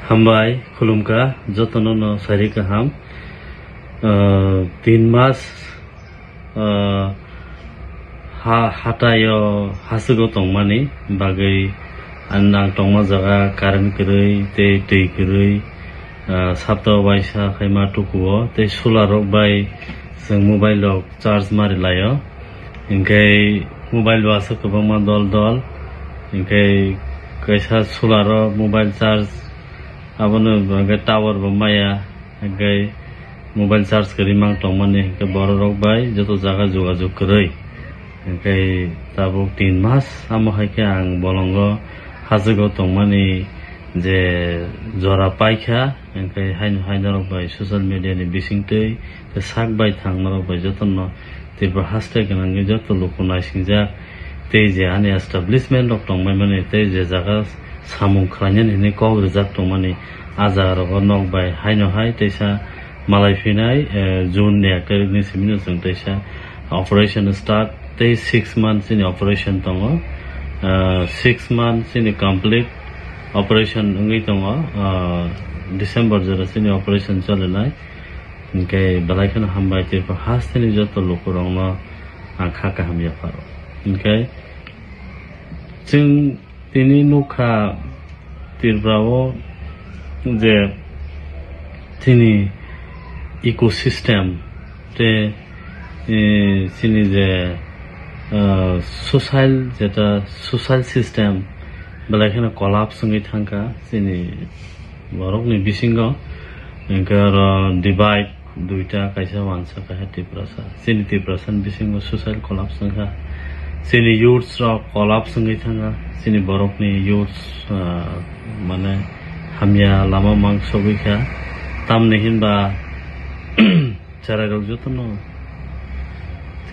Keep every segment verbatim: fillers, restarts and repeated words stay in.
Hambai, khulumkha, jotono no sari kaham. Ah, tin mas, ah, ha, hataio haswgo tongmani bagwi ang, ang tongma jaga current kwrwi tei twi kwrwi, ah, sapta waisa khaima tukuo tei solar rok bai chwng mobile rok charge mari laio. Hinkhe mobile bo aswk kwbangma dol dol. Hinkhe kaisa solar o mobile charge, abono hinkhe tower bo maya, hinkhe mobile charge kwrwi mang tongmani hinkhe borok rok bai joto jaga jogajog kwrwi. Hinkhe tabuk tin mas amo hai khe ang bolongo hajwgo tongmani je jora paikha, hinkhe haino hai norok bai social media ni bisingtwi tei sak bai thang norok bai jotono Tripura haste gwnangwi joto luku naisingjak tei je ani establishment rok tongbai mani tei je jaga samung khlainani hinwi kok rijak tongmani, a jaga rogo nok bai haino hai teisa malai phinai, eh, June ni ek tarikni simi no chwng teisa operation start tei six months ni operation tongo, ah, six months ni complete operation wngwi tongo, ah, December jora chini operation chalinai. Hinkhe belai kheno hambai Tripura hasteni joto lukurokno ang kha kaham yapharo. Hinkhe chwng tini nukha Tripura o je chini ecosystem tei, eh, chini je, ah, social, jeta social system belai kheno collapse wngwi thangkha chini borokni bisingo, hinkhe oro divide duita, kaisa wansa, kaisa Tiprasa. Chini Tiprasani bisingo social collapse wngkha. Chini youths rok collapse wngwi thangkha. Chini borokni youths, ah, mane hamya lama mang sogwi kha. Tamni hinba cherai rok jotono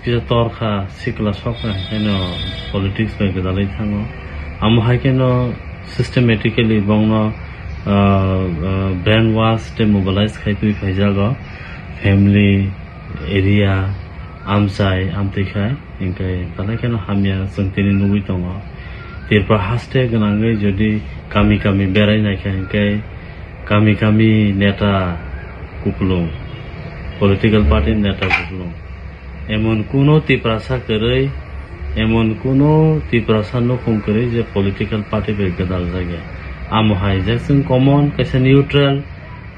kisa torkha, sikla sokha, haino politics bai gwdalwi thango. Amo hai kheno systematically bongno, ah, ah, brainwash tei mobilize khai twi phaijago. Family, area, amchai, amtwi khai, hinkhe belai kheno hamya chwng tini nugwi tongo. Tripura haste gwnangwi jodi kami kami berai naikha hinkhe kami kami neta kupulung, political party neta kupulung. Emon kuno Tiprasa kwrwi, emon kuno Tiprasa nukhung kwrwi je political party bai gwdaljakya. Amo hai je chwng common, kaisa neutral,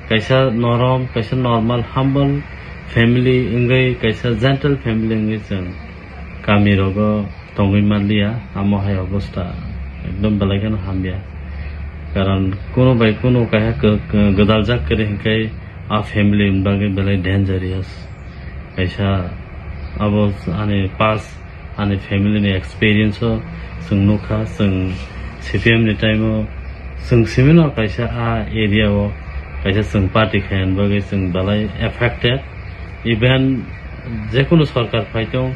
kaisa norom, kaisa normal, humble family wngwi, kaisa gentle family wngwi chwng kami rogo tongwi manliya, amo hai obostha ekdom belai kheno hamya. Karon kuno bai kuno kaisa kw-, kw-, gwdaljak kwrwi hinkhe a family ni bagwi belai dangerous. Kaisa abo ani past, ani family ni experience o chwng nukha, chwng C P M ni time o chwng simino kaisa a area o kaisa chwng party khaina bagwi chwng belai affected. Even jekunu sorkar phaitong,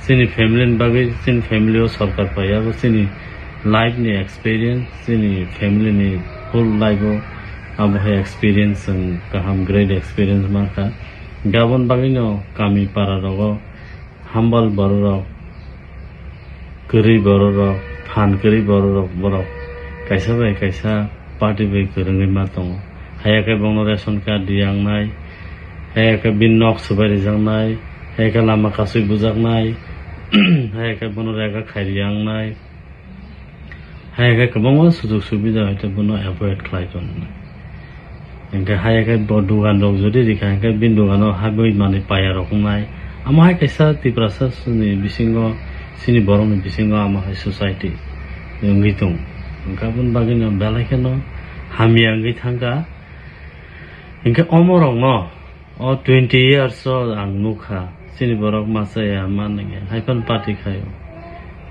chini family ni bagwi, chini family o sorkar phaiya, bo chini life ni experience, chini family ni whole life o abo hai experience chwng kaham, great experience mankha. Gabon bagwino kami para rogo humble bororok, kwrwi bororok, phan kwrwi bororok, borok kaisa bai kaisa party bai kwrwngwi ma tongo. Haya khe bono ration card riyangnai, haya khe bini nok swbai rijaknai, haya khe lama kasui bujaknai, haya khe bono rega khai riyangnai. Hai khe kwbangma sujuk subida hai tei bono avoid khlai tongnai. Hinkhe hai khe bo dugan rok jodi rikha hinkhe bini dugano habwi manwi paya rok wngnai. Amo hai kaisa Tiprasa ni bisingo, chini borokni bisingo amo hai society wngwi tongo. Hinkhe aboni bagwino belai kheno hamya wngwi thangkha. Hinkhe omo rokno O twenty years o ang nukha, chini borok masa ya ma nangya, haiphano party khaio.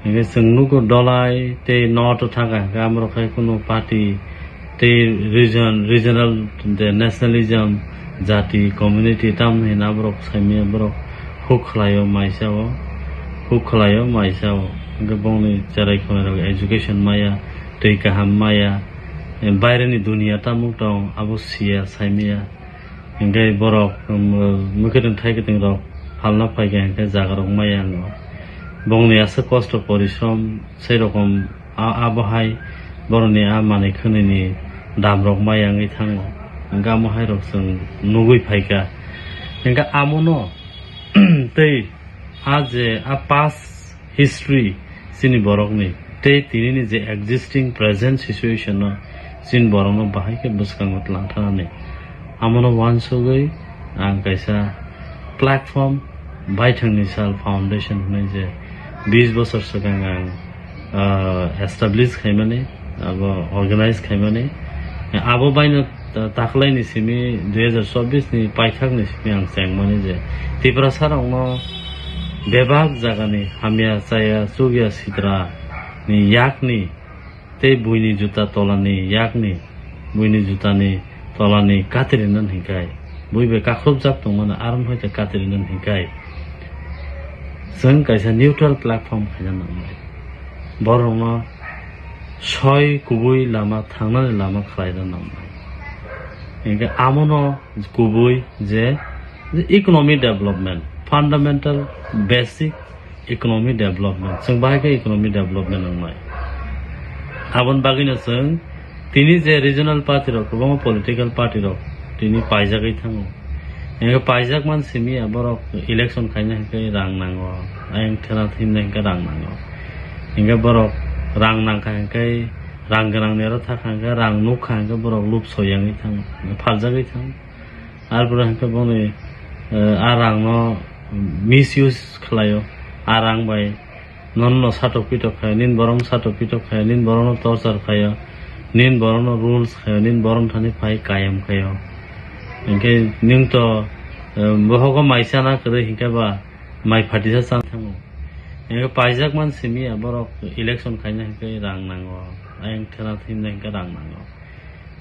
Hinkhe chwng nugo dolai tei noto thangkha, hinkhe amorok khai kunu party tei region, regional, the nationalism, jati, community, tamni hwnwi aborok saimanya borok huk khlaio maisao, huk khlaio maisao. Hinkhe bongni cherai khonai rok education maya, twi kaham maya, baireni duniya tamung tong, abo siya, saimanya. Hinkhe borok, um, mwkhwtwng thaikwtwng rok phalna phaikha hinkhe jaga rok maya wngo. Bongni aswk kosto porishrom, sei rokom a, abo hai borokni a manwi khwnwini damrok ma yangwi thango. Hingke amo hai rok chwng nugwi phaikha. Hingke amono tei a je a past history chini borokni tei tinini je existing present situation no chini borokno bahai khe bwskango twlang thanani. Amono uansugwi ang kaisa platform Baithangni Sal Foundation hwnwi je bis bosor swkang ang, ah, establish khaimani, abo organize khaimani. Abo baino ta-, taklaini simi dui hazar chobbish ni paithakni simi ang chengmani je Tiprasa rokno bebak jagani hamya chaya chukya sitra ni yakni tei buini juta tolani yakni, buini jutani tolani katirinani hinkai, bui bai kakrupjak tongmani arom hai khe katirinani hinkai, chwng kaisa neutral platform khaina nangnai. Borokno soi kubui lama thangnani lama khlaina nangnai. Hinkhe amono kubui je economy development, fundamental basic economy development, chwng bahai khe economy development wngnai. Aboni bagwino chwng tini je regional party rok, kwbangma political party rok tini paijagwi thango. Hinkhe paijak man simi ya borok election khaina hinkhe rang nango, ayang thena thimna hinkhe rang nango. Hinkhe borok rang nangkha hinkhe rang gwnangni aro thakha hinkhe rang nukha hinkhe borok lupso yangwi thango, phaljagwi thango. Arpore hinkhe boni, eh, a rangno misuse khlaio, a rang bai nono satok pitok khaio, nini borokno satok pitok khaio, nini borokno torture khaio, nini borokno rules khaio, nini borokno thani phai kayam khaio. Hinkhe nwng to, eh, bohogo mai chana kwrwi hinkhe ba mai phatisa chana thango. Hinkhe paijak man simi ya borok election khaina hinkhe rang nango, ayang thena thimna hinkhe rang nango.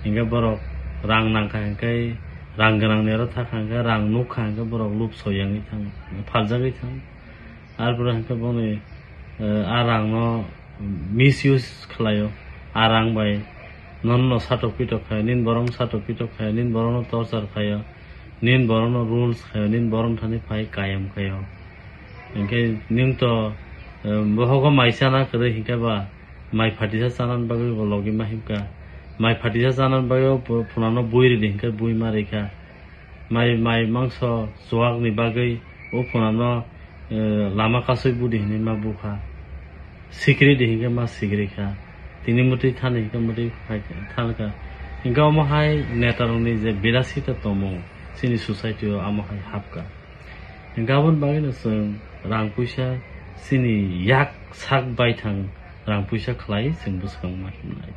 Hinkhe borok rang nangkha hinkhe rang gwnangni aro thakha hinkhe rang nukha hinkhe borok lupso yangwi thango, phaljagwi thango. Arpore hinkhe boni, eh, a rangno misuse khlaio, a rang bai nono satok pitok khaio, nini borokno satok pitok khaio, nini borokno torture khaio, nini borokno rules khaio, nini borokno thani phai kayam khaio. Hinkhe nwng to, eh, bohogo mai chana kwrwi hinkhe ba mai phatisa chanani bagwi bo logi ma himkha. Mai phatisa chanani bagwi o pu-, phunano bui ridi hinkhe bui ma rikha. Mai, mai mangso chuwakni bagwi o phunano, eh, lama kasui budi hinwi ma bukha. Sikri di hinkhe ma sikrikha. Tini mwtwi thani hinkhe mwtwi phaikha, thankha. Hinkhe omo hai netarokni je bilasita tongmung chini society o amo hai hapkha. Hinkhe aboni bagwino chwng rang puisa chini yak sak baithang rang puisa khlai chwng bwskango ma himnai.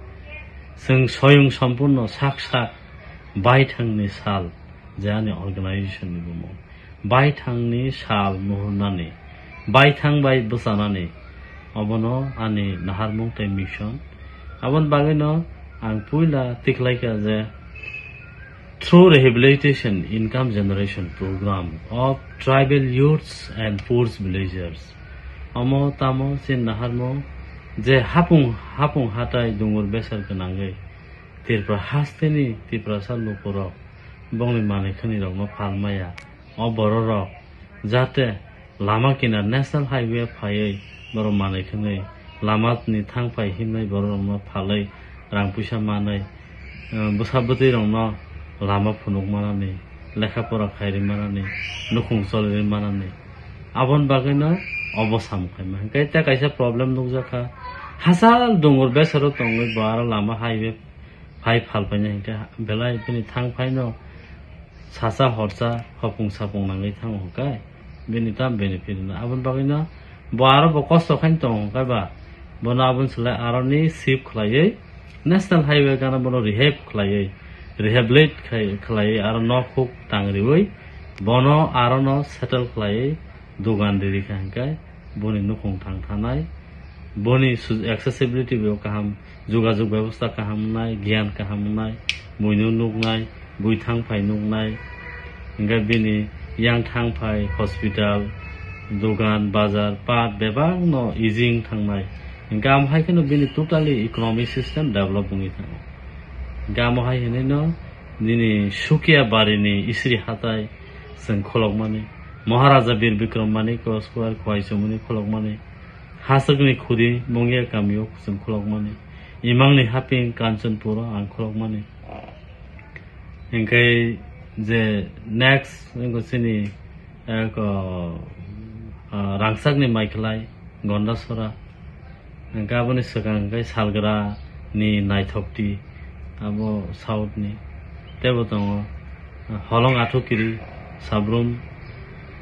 Chwng soyung sompurno sak sak baithangni sal je ani organization ni bumung. Baithangni sal muhurnani, baithang bai bwchanani, obono ani naharmung tei mission. Aboni bagwino ang puila tikhlaikha je through rehabilitation income generation program of tribal youths and poor villagers. Omo tamo chini naharmung je hapung, hapung hatai dungur besar gwnangwi Tripura hasteni Tiprasa lukurok bongni manwi khwnirokno phalmaya. O bororok jate lama kinar National Highway phaiwi borok manwi khwnwi lamani thang phai himnai bororokno phalwi rang puisa manwi, eh, bwsa bwtwi rokno lama phunuk manani, lekha pora khairi manani, nukhung choliwi manani. Aboni bagwino obo samung khaima. Hinkhe tei kaisa problem nukjakha. Hachal dungur besaro tongwi bo aro lama highway phai phalpaina hinkhe belai bini thang phaino sacha horcha hopung sapung nangwi thango hinkhe bini tam benefit wngna. Aboni bagwino bo aro bo kosto khaino tongo hinkhe ba bono aboni slai aroni shift khlaiwi National Highway gana bono rehab khlaiwi, rehabilitate khai, khlaiwi aro nok huk tangriwi bono arono settle khlaiwi dogan riri kha hinkhe boni nukhung thang thanai, boni su-, accessibility bo kaham, jogajog bebosta kaham wngnai, giyan kaham wngnai, buino nuknai, bui thang phai nuknai, hinkhe bini yang thang phai hospital, dogan, bazar, pat bebakno easy wng thangnai. Hinkhe amo hai kheno bini totally economic system develop wngwi thango. Hinkhe amo hai hwnwi no nini Sukia barini isri hatai chwng khulokmani, Maharaja Bir Bikram Manikya Square Khowai Chumuni khulokmani, Haswkni Khudi Mungia kamio chwng khulokmani, Imangni haping Kanchanpuro ang khulokmani. Hinkhe je next wngkha chini eko, ah, rangchakni maikhlai Gondasora. Hinkhe aboni swkang hinkhe Salgrani Naithokti, abo South ni. Teibo tongo, ah, Holong Athukiri, Sabrum.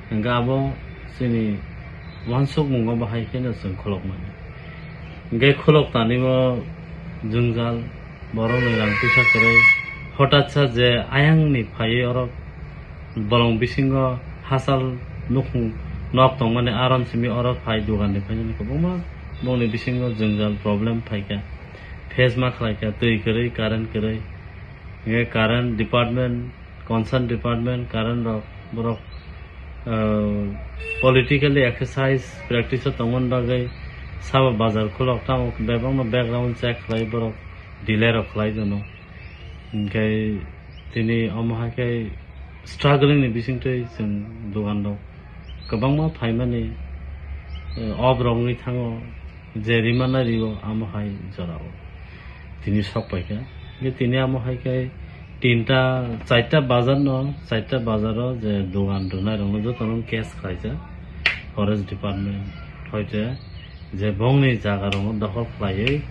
Hinkhe abo chini uansukmungo bahai kheno chwng khulokmani. Hinkhe khulok tanimo jwngjal, borokni rang puisa kwrwi. Hotatsa je ayangni phaiwi oro bolong bisingo hachal nukhung nok tongmani aron simi oro phai doganni phainani kwbangma bongni bisingo jwngjal problem phaikha. Face ma khlaikha, twi kwrwi, current kwrwi. Hinkhe current department, concern department, current rok, borok, ah, politically exercise practice o tongmani bagwi sabo bazar khulok, tamo bebakno background check khlai borok delay rok khlai jono. Hinkhe tini omo hai khe struggling ni bisingtwi chwng dogan rok kwbangma phaimani, eh, off rok wngwi thango. Je rimana rio amo hai jorao tini sok paikha. Hinkhe tini amo hai khe tinta, charta bazar no, charta bazar o je dogan rwnai rok no joto no case khlaijak forest department hoite je bongni jaga rok no dokhol khlaiwi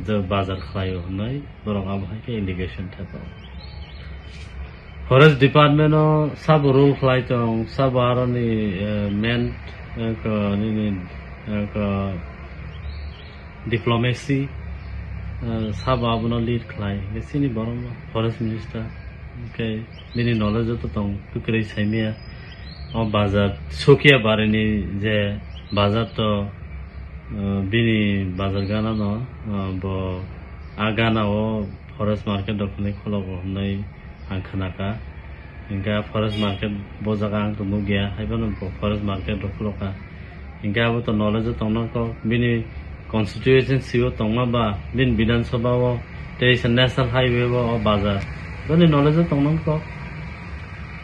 je bazar khlaio hwnwi borok abo hai khe allegation thepa. Forest department o sabo rule khlai tong, sabo aroni, eh, main, eh, ko, nini, eh, ko, diplomacy, eh, sabo abono lead khlai. Hinkhe chini borok no forest minister, hinkhe bini knowledge o to tong, kwrwi saimaya. O bazar, Sukia barini je bazar to, eh, bini bazar gana no, eh, bo a gana o forest market rok hwnwi khologo hwnwi ang khnakha. Hinkhe forest market bo jaga ang to nukya, haiphano bo forest market rok khulokha. Hinkhe abo to knowledge o tongna kok, bini constituency o tongma ba, bini Bidhan Sabha o, tei se National Highway o, o bazar. Bini knowledge o tongna kok.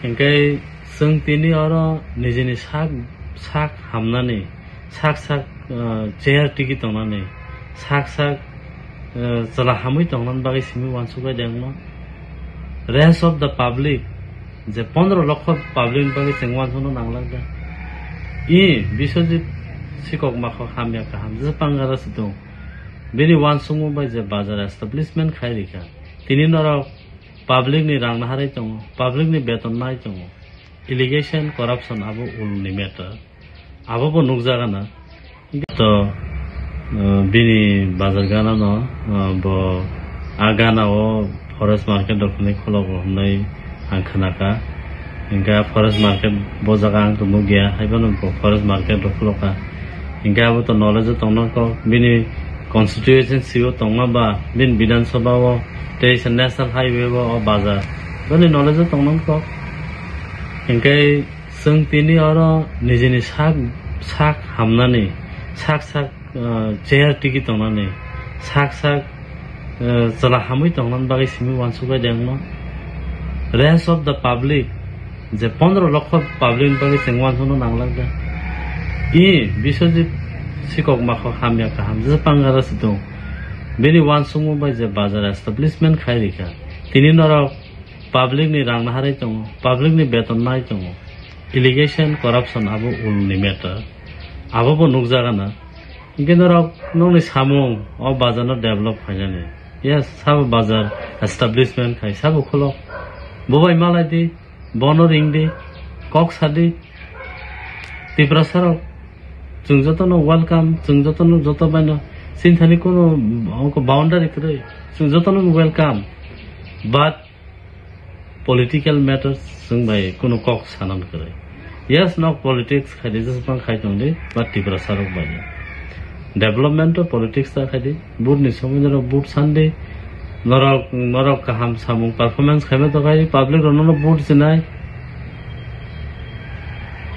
Hinkhe chwng tini oro nijini sak, sak hamnani, sak sak, uh, chair tiki tongnani, sak sak, uh, chwla hamwi tongnani bagwi simi uansukbai de wngno. Rest of the public, je pondro lokho public ni bagwi chwng uansukno nanglak da. I Biswajit sikok makho hamya kaham, je pangara se tong. Bini uansukmung bai je bazar establishment khai rikha. Tini norok public ni rang naharwi tongo, public ni beton nai tongo. Allegation, corruption abo ulni matter. Abo bo nukjago na. To, uh, bini bazar gana no, uh, bo a gana o forest market rok hwnwi khologo hwnwi ang khnakha. Hinkhe forest market bo jaga ang to nukya, haiphano bo forest market rok khulokha. Hinkhe abo to knowledge o tongna kok, bini constituency o tongma ba, bini Bidhan Sabha o, tei se National Highway o, o bazar. Bini knowledge o tongna kok. Hinkhe chwng tini oro nijini sak, sak hamnani, sak sak, uh, chair tiki tongnani, sak sak, uh, chwla hamwi tongnani bagwi simi uansukbai de wngno. Rest of the public, je pondro lokho public ni bagwi chwng uansukno nanglak da. I Biswajit sikok makho hamya kaham, je pangara se tong. Bini uansukmung bai je bazar establishment khai rikha. Tini norok public ni rang naharwi tongo, public ni beton nai tongo. Allegation, corruption abo ulni matter. Abo bo nukjago na. Hinkhe norok nokni samung o bazar no develop khainani. Yes, sabo bazar establishment khai, sabo khulok. Bo bai malai di, bono ring di, kok sa di. Tiprasa rok, chwng jotono welcome, chwng jotono joto baino sinthani kono boundary kwrwi. Chwng jotono welcome. But political matters chwng bai kunu kok sanan kwrwi. Yes, nok politics khaidi, jeswk khai tongdi, ba Tiprasa rok bai. Development o politics ta khaidi, vote ni somoi norok vote sandi, norok, norok kaham samung performance khaima to khai public rok nono vote sinai.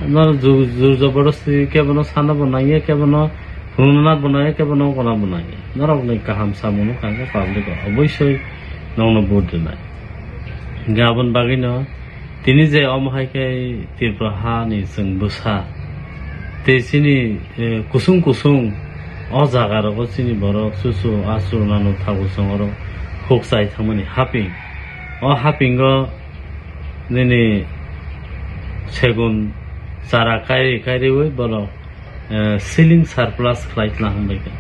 Norok ju-, jur jabardasti kebono sana bo nangya, kebono phunukna bo nangya, kebono ongkona bo nangya. Norok ni kaham samung no kha khe public o obosoi nokno vote rinai. Hinkhe aboni bagwi no tini je omo hai khe Tripura ha ni chwng bwsa tei chini, eh, kusung kusung O jaga rogo chini borok chuchu asur nanu thabu song oro huk chai thangmani haping. O hapingo nini segun chara kairi kairiwi borok, eh, ceiling surplus khlai tla hambai kha.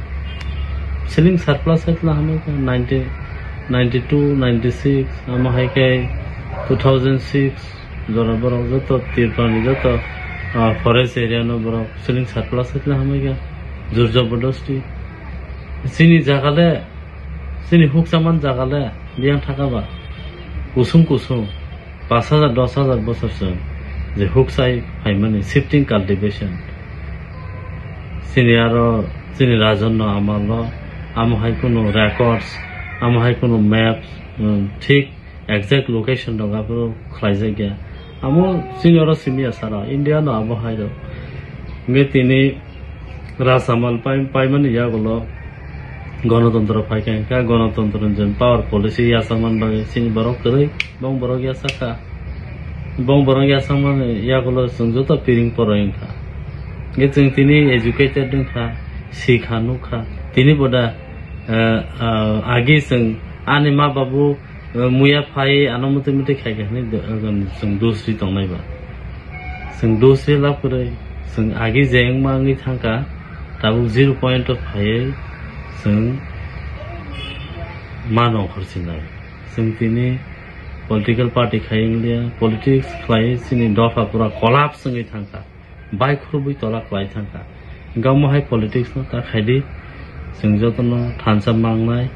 Ceiling surplus khlai tla hambai kha nineteen ninety-two, ninety-six, amo hai khe two thousand six, jora borok joto Tripura ni joto, ah, forest area no borok ceiling surplus khlai tla hambai kha. Jur jobordosti. Chini jaga le, chini hukchaman jaga le, biyang thaka ba. Kusung kusung. Pash hajar, dos hajar bosor chwng je huk chai phaimani shifting cultivation. Chini aro chini rajonno amalo amo hai kunu records, amo hai kunu maps, um, thik exact location rok aphuru khlaijak ya. Amo chini oro simi ya sara, India no abo hai rok. Hingke tini Rasamal pai-, paimani yagulo Ganatantra phaikha hwnkha, Ganatantra ni power policy yachakmani bagwi chini borok kwrwi, bong borok yachakha. Bong borok yachakmani yagulo chwng joto piring poroi wngkha. Hwnkhe chwng tini educated wngkha, sikha nukha. Tini boda, eh, ah, agi chwng ani ma babu Eh, muya phai ano muti muti khai khai hinwi do-, eh, chwng dosri tongnai ba. Chwng dosri lab kwrwi, chwng agi je wngma wngwi thangkha, tabuk zero point o phaiwi chwng mano khorchinai. Chwng tini political party khai wngliya, politics khlai chini dopha pura collapse wngwi thangkha. Bai khurubui tola kwlai thangkha. Hingke omo hai politics no ta khaidi, chwng jotono thansa mangnai,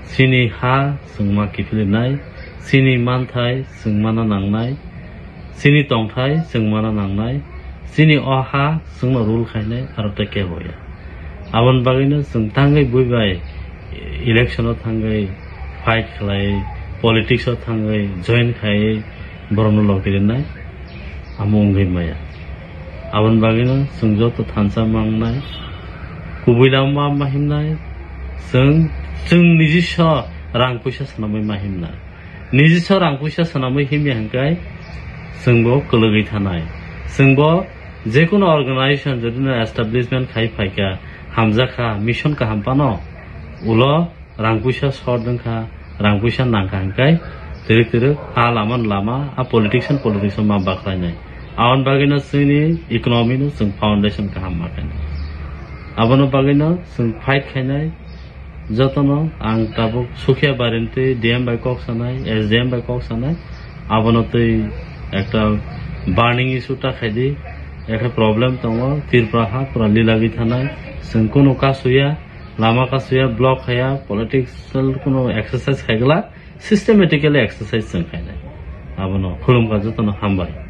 chini ha chwng ma kiphilinai, chini manthai chwng mana nangnai, chini tongthai chwng mana nangnai, chini o ha chwngno rule khainai, aro tei kebo ya. Aboni bagwino chwng tangwi bui bai election o thangwi fight khlai, politics o thangwi join khai borokno logi rinai, amo wngwi maya. Aboni bagwino chwng joto thansa mangnai, kubui lama ma himnai, chwng, chwng nijisa rang puisa swnamwi ma himnai. Nijisa rang puisa swnamwi himya hwnkhe chwngbo kwlwgwi thanai. Chwngbo jekunu organization jodino establishment khai phaikha, hamjakha, mission kaham phano, ulo rang puisa short wngkha, rang puisa nangkha hwnkhe twrwk twrwk a lama lama a politician politics o ma bakhlainai. Aboni bagwino chini economy no chwng foundation kaham ma khainai. Abono bagwino chwng fight khainai. Jotono ang tabuk Sukhiya Barinti D M bai kok sanai, S D M bai kok sanai. Abono twi ekta burning issue ta khaidi, ekta problem tongo, Tripura ha pura lilagwi thanai. Chwng kunu kasuya, lama kasuya, block khaya, political kunu exercise khaigwla, systematically exercise chwng khainai. Abono khulumkha jotono hambai.